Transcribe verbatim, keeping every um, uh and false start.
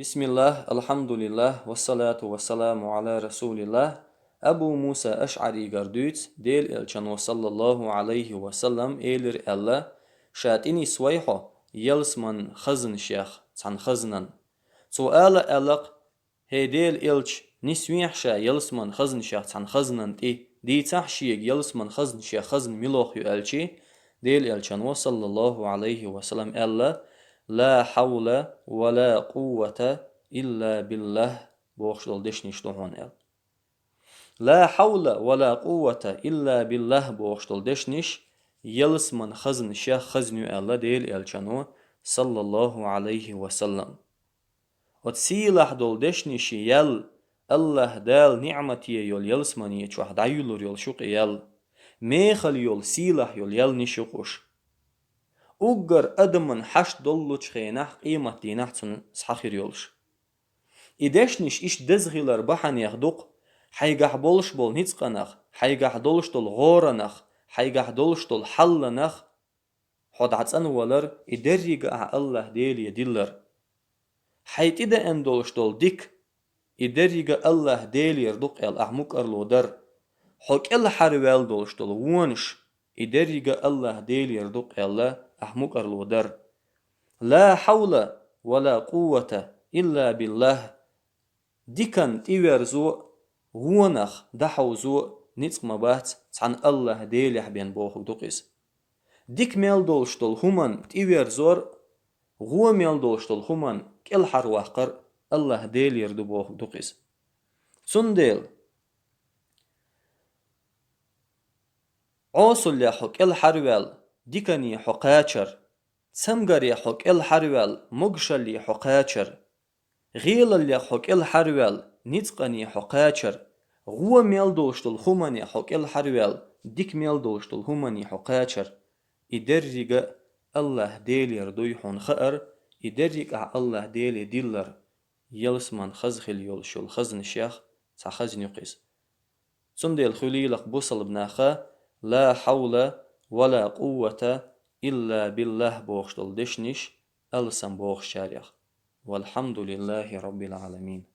Бисмиллах, алхьамдулиллах, вассалату вассаламу ала расулиллах. Абу Муса АшӀаригара дуьйцу, Делан Элчано, саллаллаху Ӏалайхи ва саллам, элира аьлла: «Ша тӀе нисвай хьо ялсаман хазнашех цхьана хазнан». Цо ала аьлла-кх: «ХӀей Делан Элча, нисвехьа ша ялсаман хазнашех цхьана хазнан тӀе, дийцахьа шега ялсаман хазнашех хазна мила ю», аьлча, Делан Элчано, саллаллаху Ӏалайхи ва саллам, аьлла: «Ла хьавла ва ла къуввата илла биллах», бохуш долу дешнаш ду хьуна аьлла. «Ла хьавла ва ла къуввата илла биллах» бохуш долу дешнаш ялсаман хазнашех хазна ю аьлла Делан Элчано, саллаллаху Ӏалайхи ва саллам. Оцу сийлахь долу дешнаш ял, Аллах Дала ниӀмате йолу ялсамане чохь дӀайуьллур йолу шуьйра ял, мехала йолу сийлахь йолу ялнаш ю-кх уьш. Уггар адаман хьашт доллучу хенахь, къематдийнахь цунна схьахир йолуш. И дешнаш иштта деза хилар бахьанех ду-кх, хьайгахь болуш болу ницкъанах, хьайгахь долуш долу гӀоранах, хьайгахь долуш долу хьалланах хьо дӀацӀанвалар, и деррига ахь Аллах Деле диллар. Хьайн тӀедеана долуш долу дика, и деррига Аллах Делера ду-кх аьлла ахь мукӀарло дар. Хьо кӀелхьарваьлла долуш долу вонаш, и деррига Аллах Делера ду-кх аьлла ахь мукӀарло дар. «Ла хьавла ва ла къуввата илла биллах». Дикан тӀеверзо, вонах дӀахьовзо ницкъ ма бац, цхьана Аллах Делехь бен бохург ду-кх иза. Дика мел долуш долу хӀуманна тӀеверзор, вон мел долуш долу хӀуманна кӀелхьарваккхар Аллах Делера ду бохург ду-кх иза. Цундела Ӏосаллех хьо кӀелхьарваьлла, дикане хьо кхачар, цамгарех хьо кӀелхьарваьлла, могушалле хьо кхачар, гӀелаллех хьо кӀелхьарваьлла, ницкъане хьо кхачар, вон мел долуш долу хӀумане хьо кӀелхьарваьлла, дика мел долуш долу хӀумане хьо кхачар, и деррига Аллах Делера дуй хьуна хаар, и деррига ахь Аллах Деле диллар, ялсаман хаза хила йолуш йолу хазнашех цхьа хазна ю-кх иза. Цундела хуьлийла-кх бусалба наха «Ла хьавла ва ла къуввата илла биллах» бохуш долу дешнаш алсам бохучарех. Валхьамдулиллахи Роббил Ӏаламин.